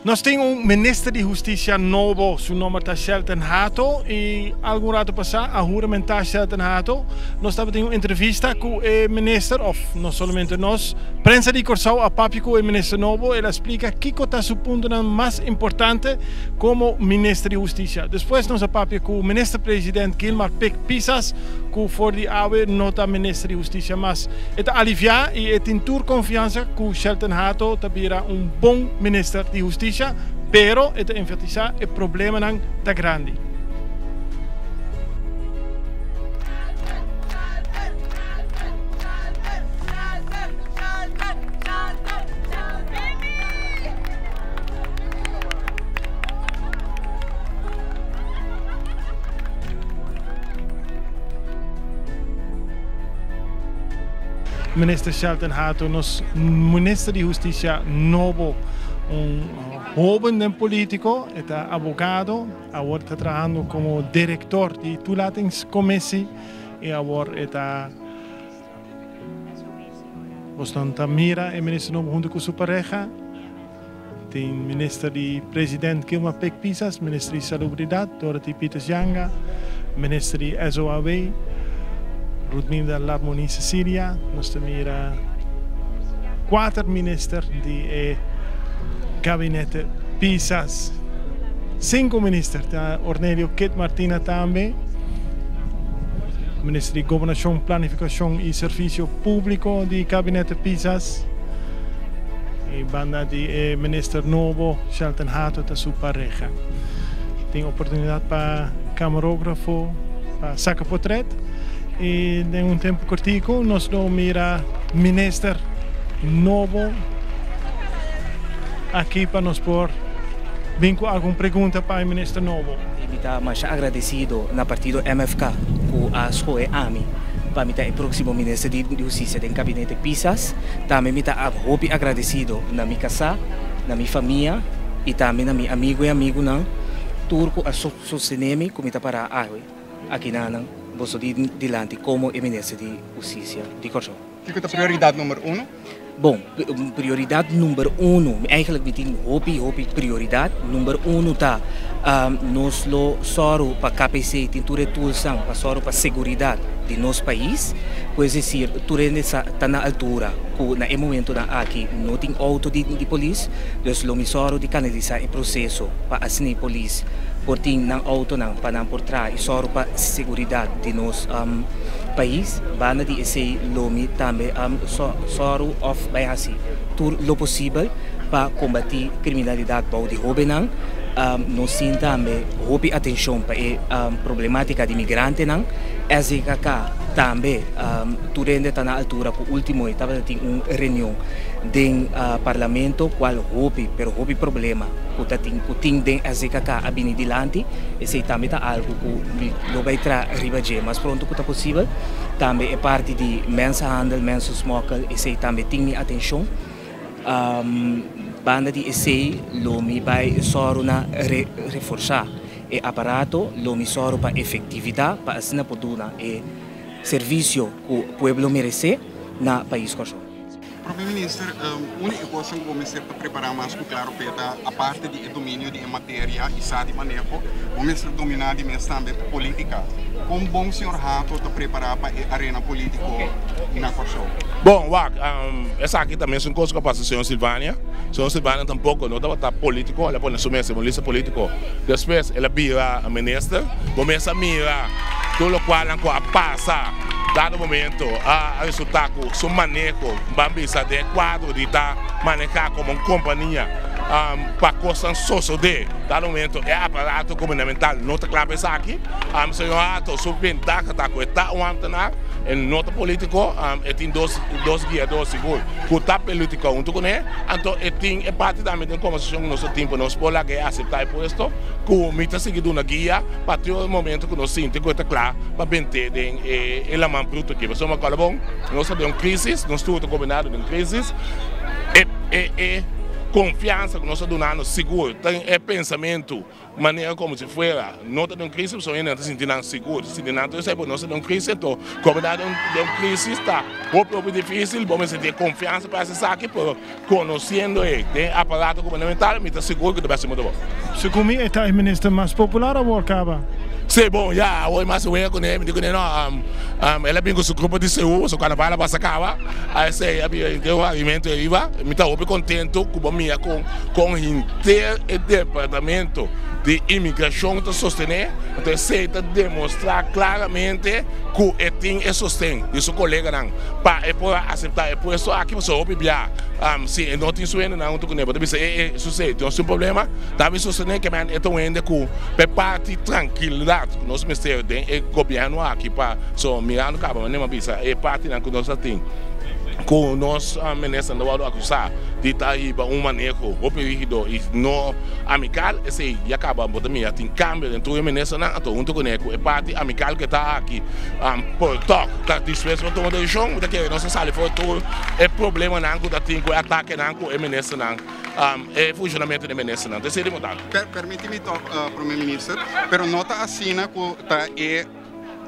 Nos tin un minister di Hustisia nobo, su nomber ta Shelton Hato y algun rato pasa a huramenta Shelton Hato. Nos tabatin un entrevista cu e minister, of no solamente nos, prensa di Corsou a papia cu e minister nobo, el a splica kico ta su puntonan mas importante como minister di Hustisia. Despues nos a papia cu minister president Gilmar Pik Pisas cu for di awe no ta minister di Hustisia mas. E ta alivia y e tin tur confiansa cu Shelton Hato ta bira un bon minister di Husticia, pero e ta enfatisa e problemanan ta grandi. Minister Shelton Hato, nos Minister di Husticia nobo, un hoben den politico, e ta abogado, awor ta trahando como director di Toelatingscommissie y awor e ta Bosnan ta mira e minister nobo hunto cu su pareha. Tin minister di President Gilmar Pik Pisas, minister di Salubridad Dorothy Pieters Janga, minister di SOAW Rudmilda Larmonie Cecilia. Nos ta mira kuater minister di e gabinete Pisas. Sinku minister, ta Ornelio Kit Martina tambe, minister di Gobernacion, Planificacion y Servicio Publico di gabinete Pisas. E banda di e minister nobo Shelton Hato ta su pareha. Tin oportunidad pa camarografo pa saca potret y den un tempo cortico nos lo mira minister nobo aki pa nos por bin cu algun pregunta pa e minister nobo. Mi ta masha agradecido na partido MFK cu a scohe ami pa mi ta e proximo minister di Husticia den Gabinete Pisas. Tambe mi ta hopi agradecido na mi casá, na mi famia y tambe na mi amigo y amigunan tur cu a sostene mi cu mi ta para awe aki na boso di dilanti como e Minister di Husticia di Corsou. Kico ta prioridad number uno? Bon, prioridad number uno, eigenlijk mi tin hopi hopi prioridad. Number uno ta nos lo sòru pa KPC tin tur e toolsnan pa sòru pa seguridad di nos pais. Pues decir, tur hende sa ta na altura ku na e momentonan aki no tin outo di di polis, dus lo mi sòru di kanalisá e proseso pa asina e polis por tin nan outonan pa nan por traha i sòru pa seguridat di nos pais. Banda di esei lo mi tambe sòru òf bai hasi tur lo posibel pa kombatí kriminalidat bou di hóbennan. Nos tin tambe hopi atenshon pa e problematika di migrantenan. SDKK tambe tur hende ta na altura ku ultimo e tabata tin un reunion den parlamento kual hopi pero hopi problema ku ta tin ku tin den SDKK a bini dilanti. Esei tambe ta algu ku mi lo bai tra riba dje mas pronto ku ta posibel. Tambe e parti di mensenhandel, mensensmokkel esei tambe tin mi atenshon. Banda di esei lo mi bai sòru na reforsá e aparato, lo mi sòru pa efektividat pa asina por duna e servisio ku pueblo meresé na pais Kòrsou. Prome Minister, un di e kosnan ku bo mester ta prepará mas ku klaro p'e ta aparte di e dominio di e materia i sa di maneho, bo mester dominá di mes tambe polítika. Kon bon señor Hato ta prepará pa e arena polítiko na Kòrsou? Bon, wak, esaki ta mesun kos ku a pasa señor Silvania. Señor Silvania tampoko no tabata polítiko, el a pone su mes den un lista polítiko. Despues el a bira minister. Bo mes a mira tur lokualnan ku a pasa dado momento a resulta ku su maneho, ban bisa den e kuadro di ta maneha komo un kompania pa kosnan sosode dado momento e aparato gubernamental no ta kla pa esaki. Señor Hato su bentaha ta ku e ta un ambtenaar, e no ta politico, e tin dos dos guiador sigur ku ta politico huntu kuné, anto e tin e parti tambe den kombersashon ku nos ta tin pa nos por laga e aseptá e puesto ku mi ta sigui duna guia pa tur e momento ku nos sinti ku e ta kla pa bent'é den e laman bruto aki. Pasobra mi a kòrda bon, nos ta den un krisis, nos tur ta gobernado den krisis, e e e. konfiansa ku nos ta dunando sigur ta e pensamentu manera komo si fuera no ta den un krisis pasobra hende nan ta sinti nan sigur, ta sinti nan tur esei pero nos ta den un krisis anto komo ta den un krisis ta hopi hopi difisil bo mester tin e konfiansa pa hasi esaki pero konosiendo e den e aparato gubernamental mi ta sigur ku ta bai hasi muchu bon. Segun mi e ta e minister mas popular awor kaba. Si bon ya awor mas wega kuné mi di kuné no el a bin ku su grupo di seú su karnaval a pasa kaba a esei a bira henter un argumento ariba mi ta hopi kontentu ku bo mira kon kon henter e departamento di imigrashon ta sostené anto esei ta demostrá klaramente ku e tin e sosten di su koleganan pa e por a aseptá e puesto aki pasobra hopi bia si e no tin su hendenan huntu kuné bo ta bisa e e susei nos tin problema ta bin sostené ke men e ta un hende ku pa e parti trankilidat ku nos mester den e gobièrnu aki pa so mirando kaba manera mi a bisa e partinan ku nos ta tin ku nos ministernan ta wòrdu akusá di ta hiba un maneho hopi rigido i no amikal esei ya kaba bo ta mira tin kambio den tur e ministernan anto huntu kuné ku e parti amikal ku e ta aki por tòg ta dispuesto pa tuma desishon mi ta kere nos ta sali for tur e problemanan ku ta tin ku e atakenan ku e ministernan e funshonamentu di e ministernan ta esei di importante. Permiti mi tok, Prome Minister, pero no ta asina ku ta e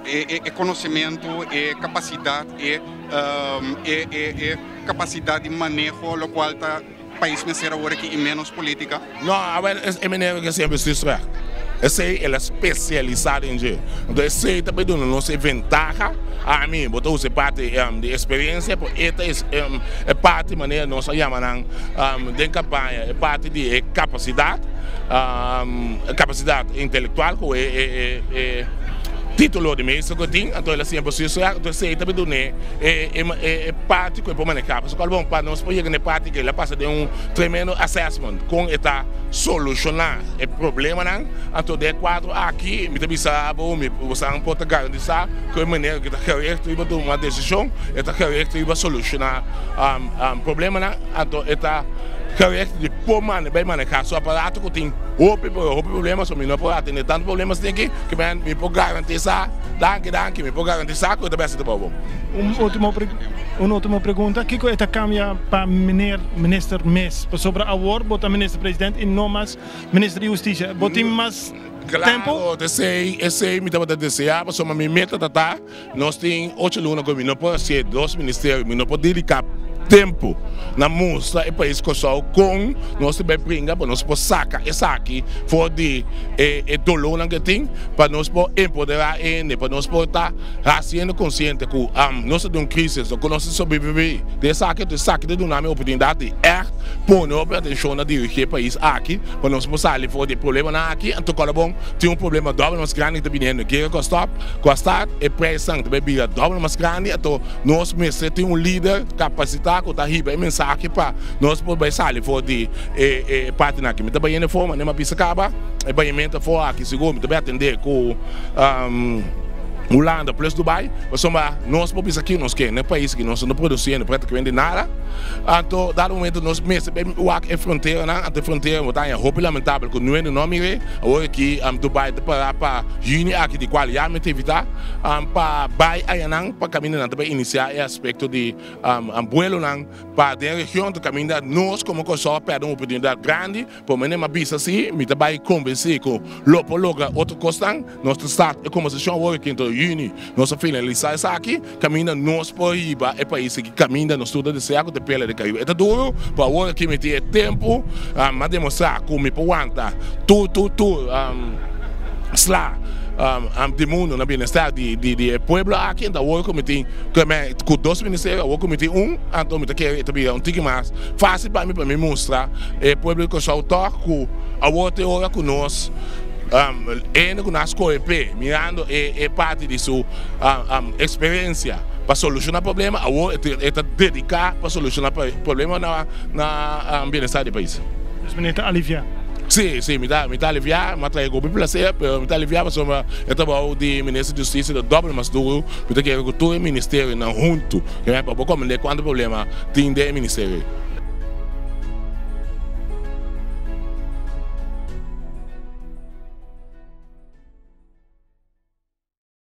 e konosementu, e kapasidat, e e kapasidat di maneho lokual ta pais mester awor aki i ménos polítika? No, awel e manera ke siempre si slecht. Esei el a spesialisá den dje. Anto esei ta bai duna nos e ventaha. Ami, bo ta usa e parti di eksperensia, pero e ta e parti manera nos a yama nan den kampaña, e parti di e kapasidat, e kapasidat intelektual ku e título di meester ku e tin. Anto el a siña por si slecht. Anto esei ta bai dun'é e parti ku e por maneha. Pasobra bon, pa nos por yega na e parti ku el a pasa den un tremendo assessment kon e ta solushoná e problemanan. Anto den e kuadro aki mi ta bisa bo, mi bosan por ta garantisá ku e manera ku ta gericht riba tuma desishon, e ta gericht riba solushoná problemanan. Anto e ta gericht di por mane bai manehá su aparato ku tin hopi pero hopi problema, so mi no por atendé tantu problema asina aki ku mi por garantisá, danki danki, mi por garantisá ku e ta bai hasi trabou bon. Un ultimo un ultimo pregunta, kiko e ta cambia pa meneer minister mes? Pasobra awor bo ta minister president y no mas minister di husticia. Bo tin mas tempo? Claro, esey esey mi tabata desea pasobra mi meta ta ta nos tin ocho luna cu mi no por haci dos ministerio, mi no por dedica tempo na mustra e pais Kòrsou kon nos ta bai bringa pa nos por saka esaki for di e e dolónan ke tin pa nos por empoderá hende pa nos por ta hasiendo konsiente ku nos ta den un krisis ku nos ta sobreviví den esaki enton esaki ta duna mi oportunidat di ègt pone hopi atenshon na dirigí e pais aki pa nos por sali for di e problemanan aki anto kòrda bon tin un problema dòbel mas grandi ku ta biniendo guera ku a stòp ku a start e preisnan ta bai bira dòbel mas grandi anto Nos mester tin un lider kapasitá ku ta hiba e mensahe pa nos por bai sali for di e e partinan aki. Mi ta bai yendo for manera mi a bisa kaba e baiamentu afó aki sigur mi ta bai atendé ku Hulanda plus Dubai pasobra nos por bisa ki nos ke na e pais aki nos no ta produsiendo praktikamente nada. Anto dado momento nos mester bai wak e fronteranan anto e frontera bo ta haña hopi lamentabel ku nuende no a mir'é awor aki Dubai ta para pa yüni aki di kual ya mi ta evitá pa bai ayanan. Pa kaminda nan ta bai inisiá e aspekto di buelonan pa den region ta kaminda nos komo Kòrsou a pèrdè un oportunidat grandi por mene mi a bisa si mi ta bai konvensí ku lo por logra otro kosnan nos ta start e kombersashon awor aki enton yüni nos a finalisá esaki kaminda nos por hiba e pais aki kaminda nos tur ta deseá ku ta e perla di Karibe e ta duru pero awor aki mi tin e tempu mi a demostrá ku mi por wanta tur tur tur sla di mundo na bienestar di e pueblo aki anto awor ku mi tin ku dos ministerio awor ku mi tin un anto mi ta kere e ta bira un tiki mas fácil pa mi pa mi mustra e pueblo di Kòrsou tòg ku awor ta e ora ku nos hende ku nos a skohe p'e mirando e parti di su eksperensia pa solushoná problema awor e ta dediká pa solushoná problema na bienestar di e pais. Dus meneer ta aliviá? Sí, sí, mi ta, mi ta aliviá, mi a trae ku hopi plaser, pero mi ta aliviá pasobra e trabou di Minister di Hustisia ta dòbel mas duru. Mi ta kere ku tur e ministerionan huntu, pa bo komprendé kuantu problema tin den e ministerio ei.